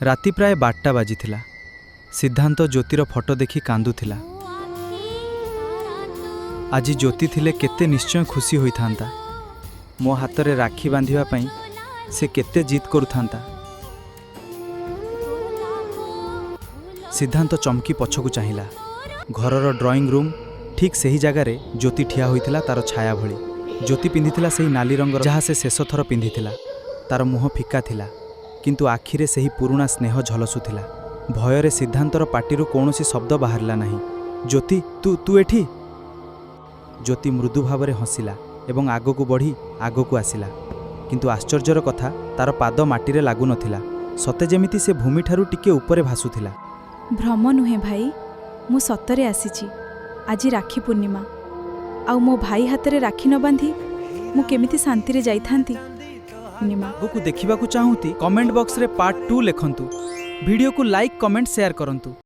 ରାତି ପ୍ରାୟ 12ଟା ବାଜିଥିଲା। ସିଦ୍ଧାନ୍ତ ଜ୍ୟୋତିର ଫଟୋ ଦେଖି କାନ୍ଦୁଥିଲା। ଆଜି ଜ୍ୟୋତି ଥିଲେ କେତେ ନିଶ୍ଚୟ ଖୁସି ହୋଇଥାନ୍ତା। ମୋ ହାତରେ ରାକ୍ଷୀ ବାନ୍ଧିବା ପାଇଁ ସେ କେତେ ଜିଦ୍ କରୁଥାନ୍ତା। ସିଦ୍ଧାନ୍ତ ଚମକି ପଛକୁ ଚାହିଁଲା। ଘରର ଡ୍ରଇଂ ରୁମ୍ ଠିକ୍ ସେହି ଜାଗାରେ ଜ୍ୟୋତି ଠିଆ ହୋଇଥିଲା, ତାର ଛାୟା ଭଳି। ଜ୍ୟୋତି ପିନ୍ଧିଥିଲା ସେହି ନାଲି ରଙ୍ଗର, ଯାହା ସେ ଶେଷ ଥର ପିନ୍ଧିଥିଲା। ତାର ମୁହଁ ଫିକା ଥିଲା, କିନ୍ତୁ ଆଖିରେ ସେହି ପୁରୁଣା ସ୍ନେହ ଝଲସୁଥିଲା। ଭୟରେ ସିଦ୍ଧାନ୍ତର ପାଟିରୁ କୌଣସି ଶବ୍ଦ ବାହାରିଲା ନାହିଁ। ଜ୍ୟୋତି, ତୁ ଏଠି? ଜ୍ୟୋତି ମୃଦୁ ଭାବରେ ହସିଲା ଏବଂ ଆଗକୁ ବଢ଼ି ଆଗକୁ ଆସିଲା। କିନ୍ତୁ ଆଶ୍ଚର୍ଯ୍ୟର କଥା, ତାର ପାଦ ମାଟିରେ ଲାଗୁନଥିଲା, ସତେ ଯେମିତି ସେ ଭୂମିଠାରୁ ଟିକେ ଉପରେ ଭାସୁଥିଲା। ଭ୍ରମ ନୁହେଁ ଭାଇ, ମୁଁ ସତରେ ଆସିଛି। ଆଜି ରାକ୍ଷୀ ପୂର୍ଣ୍ଣିମା, ଆଉ ମୋ ଭାଇ ହାତରେ ରାକ୍ଷୀ ନ ବାନ୍ଧି ମୁଁ କେମିତି ଶାନ୍ତିରେ ଯାଇଥାନ୍ତି? ପୂର୍ଣ୍ଣିମା। ଆଗକୁ ଦେଖିବାକୁ ଚାହୁଁନ୍ତି, କମେଣ୍ଟ ବକ୍ସରେ ପାର୍ଟ 2 ଲେଖନ୍ତୁ। ଭିଡ଼ିଓକୁ ଲାଇକ୍, କମେଣ୍ଟ, ସେୟାର କରନ୍ତୁ।